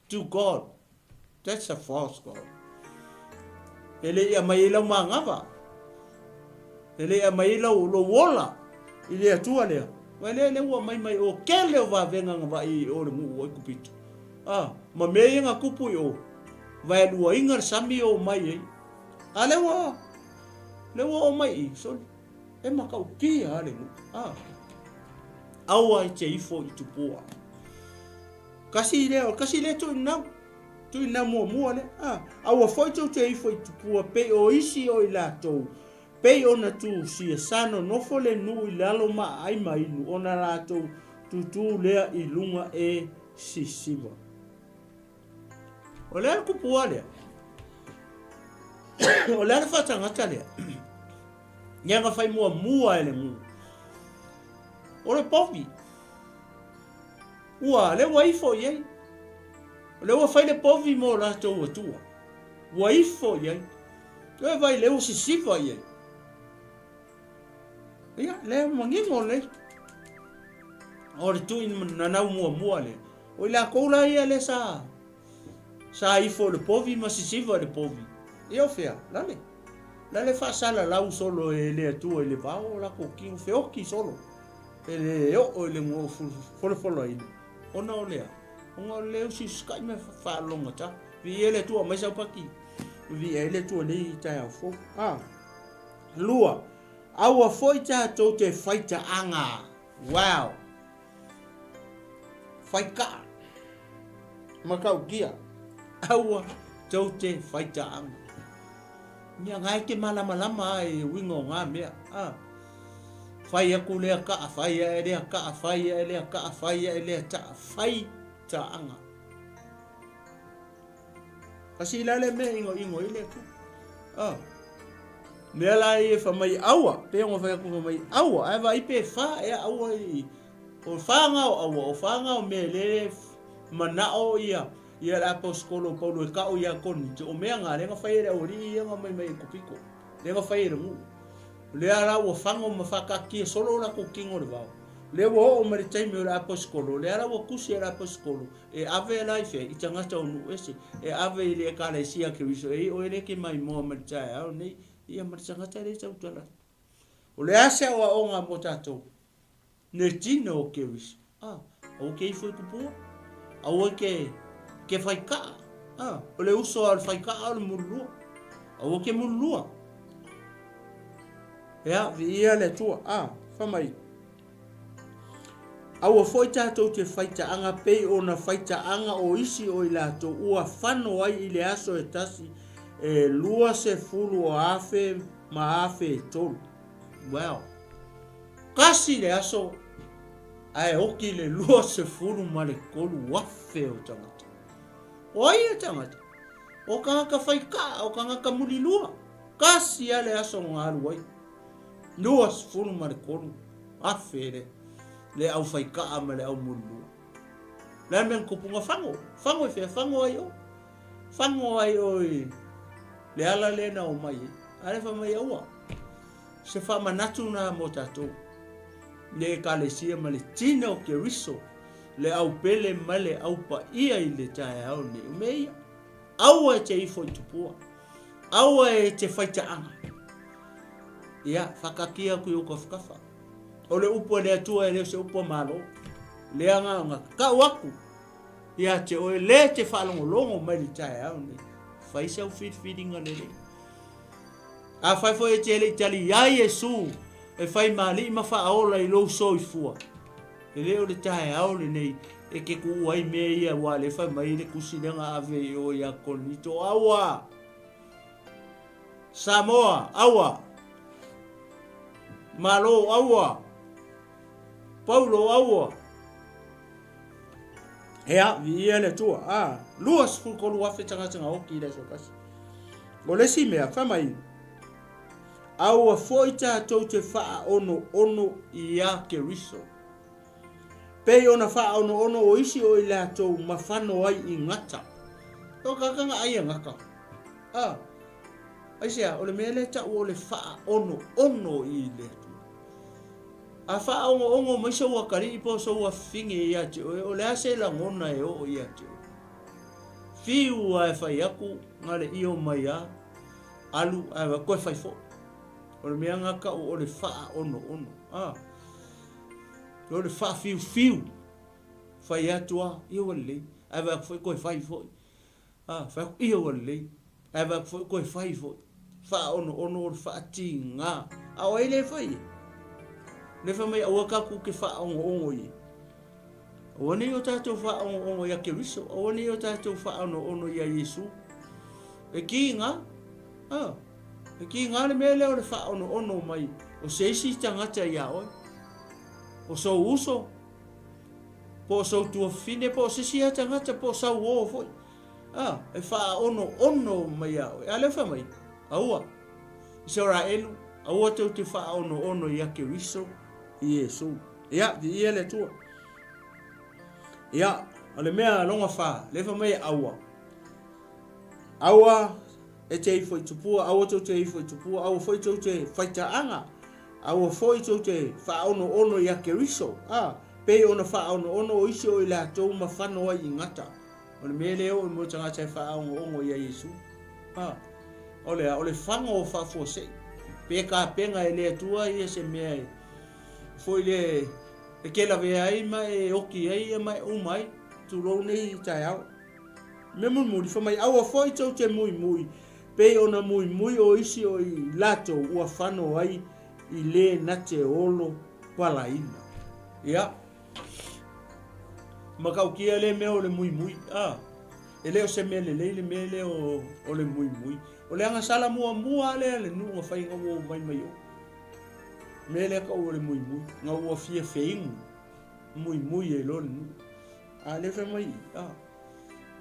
to God. That's a false God. E le i aumai ai lau manava. E le i aumai ai lau, lou ola i le Atua lea. Vai lea lea ua aumai mai o kele o vavega na vaai i o le nuu o Aikupito. Ah, ma mea ia na tupu i o. Vaeluaina le sami o mai ai. A lea ua, lea ua oo mai i, soli. E matautia a le nuu. Ah. Aua e te ifo i tupua. Kasi lea, o kasi lea tuuinau. Tuuinau muamua lea. Ah, aua foi tou te ifo i tupua pei o isi o i latou, pei ona tusia sa nonofo le nuu i lalo ma aai ma inu ona latou tutū lea i luga e sisiva. O le a le kupua lea? O le a le faatagata lea? Ia na fai muamua e le nuu. O le povi. Ua, lea ua ifo i ai. O lea ua fai le povi mo latou atua. Ua ifo i ai. Toe vai lea ua sisiva i ai. Ia, lea manino lelei. O le tui nanau muamua lea. O i latou la ia lea sa, sa ifo i le povi ma sisiva i le povi. Ia o fea, lale. Lale faasalalau solo e le Atua i le vao o latou tino feoti solo. E le oo i le folafolaina, ona o le a? Ona o le lē usiusitai ma faalogogata. Viia le Atua, aumai sau paki. Viia ai le Atua i lenei taeao fou. A. Lua, aua foi tatou te faitaaga. Wow! Faikaa. Matautia. Aua tou te faitaaga. Mea nga e te malamalama a i uiga o nga mea. A. Fai aku lea kaa, fai ae lea kaa, fai ae lea kaa, fai ae lea taa, fai taaga. Kasi la le mea inoino ai le Atua. A. Mea la ia fa mai aua, pe ona fai aku fa mai aua, ae vaai pe fa ea aua i o fa nga o aua, o fa nga o mea le manao ia ia le aposetolo o Paulo e ka'o ia Korinito, o mea nga lea na fai e le aualii ia na omai mai Ekopiko, lea na fai e le nuu. O lea la ua fago ma faakaatia solo o latou tino i le vao. Lea ua oo mai le taimi o le aposetolo, lea la ua tusi e le aposetolo, e ave la i fea? I tagata o nuu ese, e ave i le Ekalesia a Keriso, e i oe lea e te maimoa mai le taeao nei, ia ma le tagata lea e tautala atu. O le a se aoaoga mo tatou? Ne tino o Keriso. A, aua ke ifo i kupua. Aua ke, ke whai kaa. A, o le uso a o le whai kaa o le mululua. Aua ke mululua. Ea, viia le Atua. A, wha mai. Aua foi tatou te whaitaaga pei ona whaitaaga o isi o i latou ua whano ai i le aso e tasi e 20 o afe ma afe e tolu. Well, kasi le aso ae oki le 23,000 o tagata. O ai ia tagata? O tagata whai kaa, o tagata mulilua. Kasi a le aso nga alu ai. 23,000 le, le au whai kaa ma le au mulilua. Le a mea kupunga fango. Fango i whea, fango ai o. Fango ai o i le ala lea na omai ai. A le fai mai aua. Se faamanatu na mo tatou. Le Ekalesia ma le tino o Keriso, le au pele ma le au paia i le taeao nei. O mea ia. Aua e te ifo i tupua. Aua e te faitaaga. Ia, whakakia aku i o kawhakafa. O le upu a le Atua e le o se upu a Malo. Le anga o ngā kau aku. Ia te oe le te whaalongolongo mai le taeao nei. Whai sau whiriwhiringa lelei. A whai foi e te le i tali iā Iesu e whai maali'i ma whaaola i lou soifua. E le o le taeao lenei e ke kuu ai mea ia ua le whai mai le kusi lea nga ave i o ia Korinito. Aua! Samoa, aua! Malo, aua! Paulo, aua! Ea, viia le Atua. A, 23,000 tagata na oki i le aso e tasi. O le isi mea, fai mai, aua foi tatou te faaonoono iā Keriso. Pei ona faaonoono o isi o i latou ma fano ai i gata. O tagata na ai e gata. A, aisea, o le mea lea tau o le faaonoono i le Atua. A faaogo'ogo mai sou atalii po o sou afafine ia te oe, o le a se lagona e oo ia te oe? Fiu a e fai atu, na le io mai a, alu ae vaai, toe fai foi. O le mea na tau o le faaonoono. A, o le faafiufiu, fai atu a, ia ua lelei, ae vaai atu foi toe fai foi. A, fai atu, ia ua lelei. Ae vaai atu foi toe fai foi. Faaonoono o le faatiga. A o ai lea e fai ai? Lea fai mai aua tatou te faaogo'ogo i ai. Aua ne i o tatou faaogo'ogo ia Keriso, aua ne i o tatou faaonoono ia Iesu. E kiga, a, e kiga le mea lea o le faaonoono mai o se isi tagata ia oe. O sou uso, po o sou tuafafine, po o se isi lava tagata, po o sau uo foi. A, e faaonoono mai ia oe. A lea fai mai, aua, Isaraelu, aua tou te faaonoono ia Keriso, Iesu. Ia, viia le Atua. Ia, o le mea lona fa, lea fai mai, aua. Aua e te ifo i tupua, aua tou te ifo i tupua, aua foi tou te faitaaga, aua foi tou te faaonoono ia Keriso, a, pei ona faaonoono o isi o i latou ma fano ai i gata. O le mea lea oo i mo tagata e faaogo'ogo ia Iesu. A, o le a? O le fago o faafuasei. Pe tapena e le Atua ia se mea e foi le e ke lavea ai ma e oki ai ia ma e uma ai, tulou nei taeao. Mea mulimuli, fai mai, aua foi tou te muimui, pei ona muimui o isi o i latou ua fano ai i le na te olo palaina. Ia. Matautia lea mea o le muimui. A, e le o se mea lelei le mea lea o, o le muimui. O le agasala muamua lava lea a le nuu na fai ina ua omai mai o. Mea lea tau o le muimui. Na ua fia feinu muimui ai loa le nuu. A lea fai mai, a,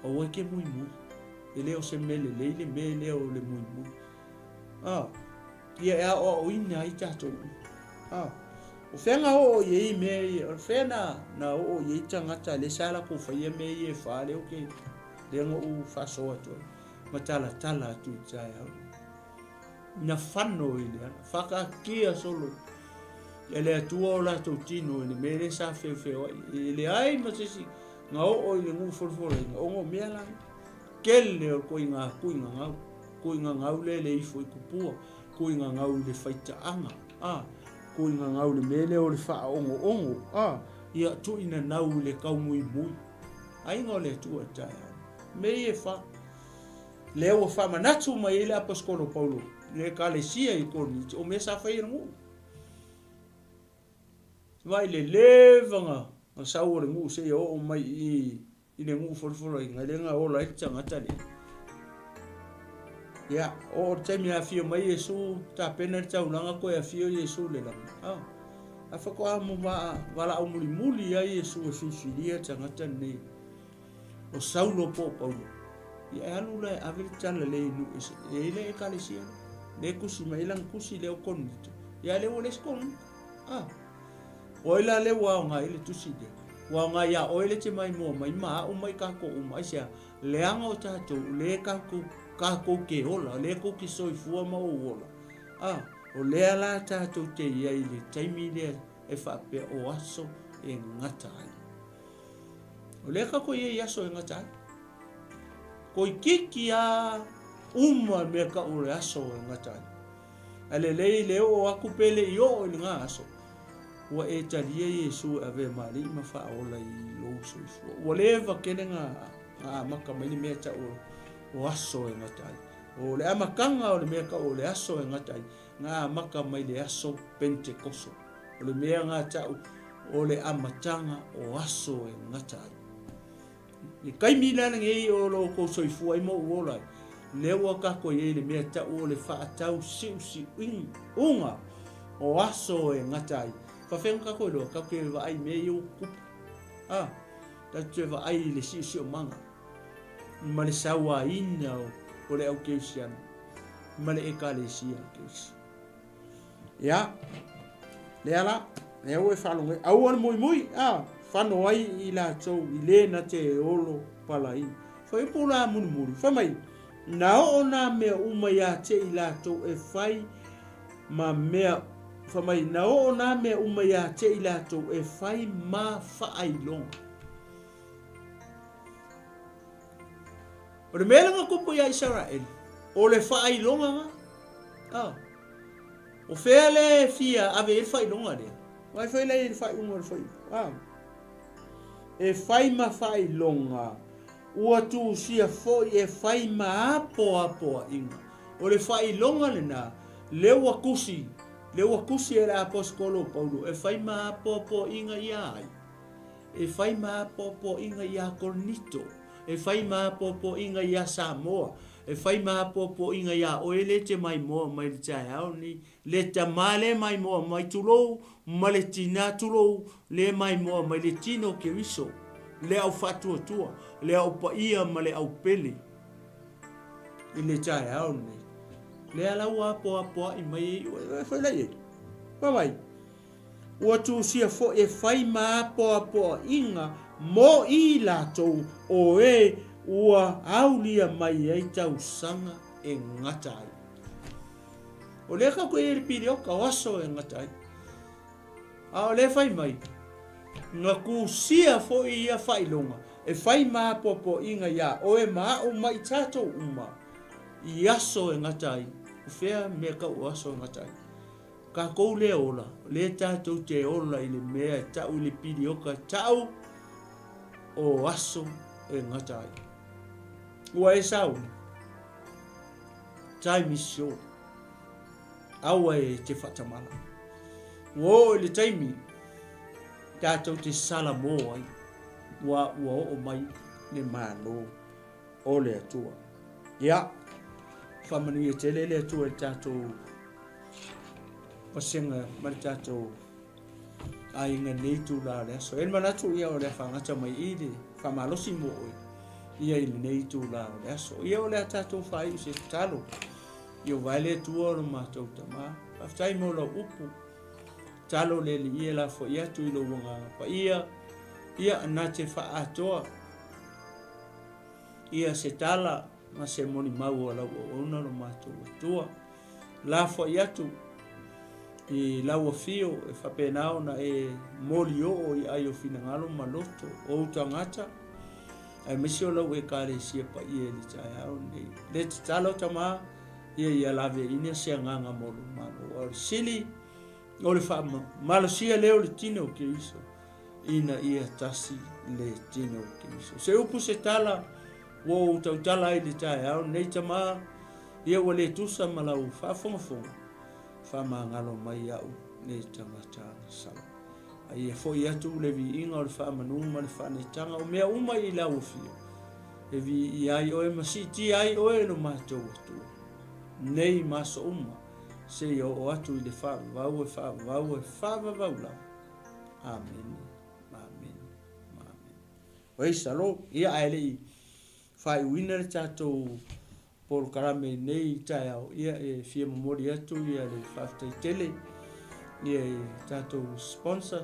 aua e te muimui. E le o se mea lelei le mea lea o le muimui. A, ia e aoaoina ai tatou uma. A, o fea na oo i ai mea ia? O fea na, na oo i ai tagata lea sa latou faia mea ia e fa lea ou te, lea na ou faasoa atu ai ma talatala atu i le taeao. Na fano i le ala, whakaakia solo e le Atua o latou tino i le mea lea sa feofeoai. E leai ma se isi na oo i le nuu folafolaina, ona o mea la ia. Tele o koiga kuiga gau, kuiga gau lea le ifo i kupua, kuiga gau i le faitaaga, a, kuiga gau i le mea lea o le faaogo'ogo, a, ia tuuina nau i le taumuimui. Aiga o le Atua i taeao. Mea ia e fa. Lea ua faamanatu mai ai le Aposetolo Paulo i le Ekalesia i Koriniti, o mea sa fai e le nuu. Vaai le leva na sau o le nuu seia oo mai i i le nuu folafolaina lea na ola ai le tagata lea. Ia, oo le taimi e afio mai Iesu, tapena le taulaga toe afio Iesu i le lagi. Ah, a faatoa mo valaau mulimuli ai Iesu e filifilia le tagata lenei. O Saulo po o Paulo. Ia e alu la e ave le tala lea i nuu ese. E i ai le ekalesia lea. Lea e tusi mai ai lana tusi lea o Korinito. Ia lea ua leai se Korinito. Ah. O ai la lea ua aoga ai le tusi lea? Ua aoga iā oe lea e te maimoa mai ma a'u ma i kākou uma. Aisea? Leaga o tātou, o lea kākou, kākou ke ola, o lea kou ke soifua ma ou ola. A, o lea la tātou te i ai i le taimi lea e faapea o aso e gata ai. O lea kākou i ai i aso e gata ai. Koikiki a uma mea ka'u o le aso e gata ai. A lelei le oo aku pe le i oo i lena aso, ua e talia Iesu e avea ma Alii ma Faaola i lou soifua. Ua leva tele na amata mai le mea tau o aso e gata ai. O le amataga o le mea tau o le aso e gata ai, na amata mai le aso Pentekoso. O le mea na tau o le amataga o aso e gata ai. I taimi la lenei o lo outou soifua ai ma ou ola ai, lea ua tatou i ai i le mea tau o le faatau siusiuga o aso e gata ai. Faafeai ona tatou iloa, tatou te vaai i mea ia ua tutupu. A, Tatou te vaai i le siosiomaga ma le sauaina o le au Kerisiano ma le Ekalesia a Keriso. Ia, lea la, lea ua e faalogo ai, aua le muimui, a, fano ai i latou i le na te olo palaina. Fuaiupu la mulimuli, fai mai, na oo nā mea uma iā te i latou e fai ma mea, fai mai, na oo nā mea uma iā te i latou e fai ma faailoga. O le mea lea na tupu iā Isaraeli, o le faailoga na. A. O fea le fia ave i ai le faailoga lea? Vaai foi la i le faaiuga o le fuaiupu. A. E fai ma faailoga, ua tusia foi e fai ma apoapoaiga. O le faailoga lena, lea ua tusi, lea ua tusi e le Aposetolo o Paulo e fai ma apoapoaiga iā ai? E fai ma apoapoaiga iā Korinito. E fai ma apoapoaiga iā Samoa. E fai ma apoapoaiga iā oe le te maimoa mai le taeao nei, le tama le maimoa mai tulou ma le tina tulou le maimoa mai le tino o Keriso, le au faatuatua, le au paia ma le au pele i le taeao nei. Lea la ua apoapoai mai ai oe, e fai la i ai. Fai mai. Ua tusia foi e fai ma apoapoaiga mo i latou o e ua aulia mai ai tausaga e gata ai. O lea tatou i ai i le pilioka o aso e gata ai. A o lea fai mai, na tusia foi ia faailoga e fai ma apoapoaiga iā oe ma a'u ma i tatou uma i aso e gata ai. O fea mea tau o aso e gata ai? Kākou lea ola, lea tātou te ola i le mea e ta'u i le pilioka e ta'u o aso e gata ai. Ua e sauni? Time is short. Aua e te whaatamala. Ua oo i le taimi tātou te sala mō ai, ua ua oo mai le Malo o le Atua. Ia, whamanuia tele le Atua i le tātou vasega ma le tātou aiga nei tūlā o le aso. E le manatu ia o le a whangata mai i le whamalosi mō oe ia i lenei tūlā o le aso. Ia o le a tātou whaiu se tatalo. Ia o vae le Atua o lo mātou tamā. Whawhetai mō lau upu. Talo le li ia la foi atu i lou agaga paia. Ia na te whaatoa. Ia se tala ma se molimau a lau auauna lo matou Atua. Lafoai atu i lau afio e faapena ona e molioo i ai o finagalo ma loto o ou tagata, aemaise o lau Ekalesia paia i le taeao lenei. Le tatalo tama, ia ia laveaiina se agaga mo lou Malo. A o le sili o le faamalosia lea o le tino o Keriso, ina ia tasi le tino o Keriso. Se upu se tala ua ou tautala ai i le taeao lenei tama, ia ua le tusa ma lau faafogafoga, faamagalo mai au le tagata agasala. A ia foi atu le viiga o le faamanu ma le faanetaga o mea uma i lau afio, e viia ai oe ma siitia ai oe e lo matou Atua, nei ma aso uma, seia oo atu i le faavavau e faavavau e faavavau lava. Amene, amene, amene. Praise the Lord. Ia, ae le i faaiuina le tatou polokalame i nei taeao, ia, e fia momoli atu ia le faafetai tele ia i tatou sponsor,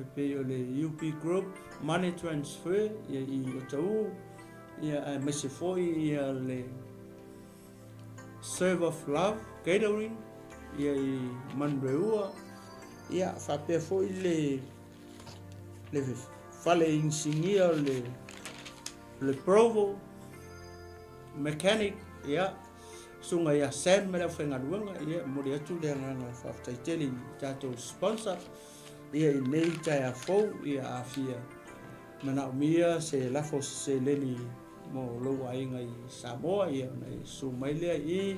e pei o le UP Group Money Transfer ia i Otahuhu, ia aemaise foi ia le Serve of Love Catering ia i Manureua, ia faapea foi le le fale inisinia o le le Provo Mechanic, ia susuga ia Sam ma le aufaigaluega, ia momoli atu le agaga faafetai tele i tatou sponsor ia i nei taeao fou, ia afia manaomia se lafo o se seleni mo lou aiga i Samoa, ia ona e susu mai lea i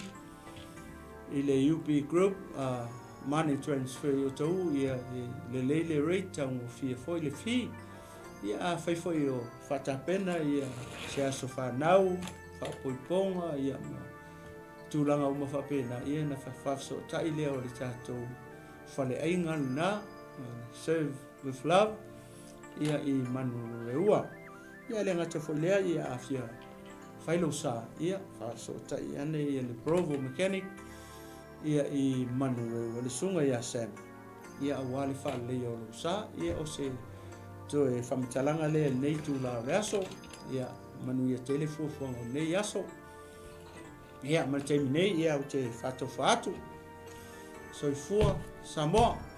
i le UB Group Money Transfer i Otahuhu, ia e lelei le rate, taugofie foi le fee. Ia afai foi o faatapena ia se aso fanau, faapoipoga, ia ma tulaga uma faapena, ia na faafesootai lea o le tatou faleaiga lena, Serve with Love. ia i Manuleleua. Ia e le gata foi lea, ia a fia fai lou sa, ia faasootai ane ia le Provo Mechanic ia i Manuleleua, le susuga ia Sam, ia aua le faaleleia o lou sa. Ia o se toe faamatalaga lea i lenei itula o le aso. Ia manuia tele fuafuaga o lenei aso. Ia ma le taimi nei, ia ou te faatofa atu. Soifua Samoa!